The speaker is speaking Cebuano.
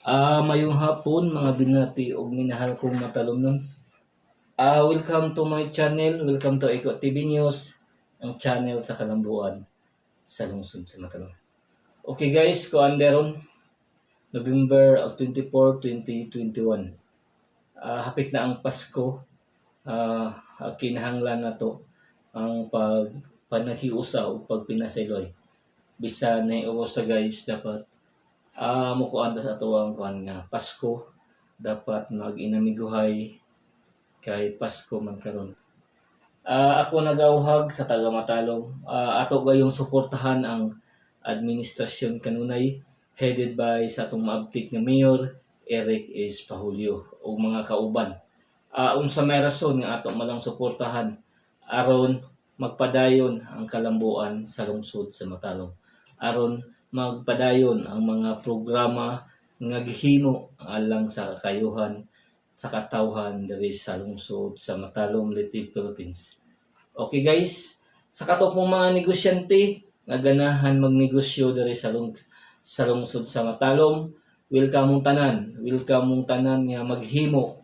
Mayong hapon, mga binati ug minahal kong matalomnon. Welcome to my channel. Welcome to Eco TV News, ang channel sa kalambuan sa lungsod sa Matalom. Okay guys, kuan deron November 24, 2021. Hapit na ang Pasko. Kinahanglan na to ang pag panaghiusa o pagpinasayloy. Bisan na sa guys, dapat mukuan ta sa atuang kuan nga Pasko, dapat mag-inamiguhay kay Pasko man karon. Ako nagauhag sa taga Matalom. Ato gayong suportahan ang administrasyon kanunay headed by sa atong maabtik nga mayor Eric S. Pahulyo ug mga kauban. Unsa may rason nga ato malang suportahan? Aron magpadayon ang kalambuan sa lungsod sa Matalom. Aron magpadayon ang mga programa nga gihimo alang sa kakayuhan sa katawhan diri sa lungsod sa Matalom, Leyte, Philippines. Okay guys, sa kato pong mga negosyante nga ganahan magnegosyo diri sa lungsod sa Matalom, welcome mong tanan, welcome mong tanan nga maghimo.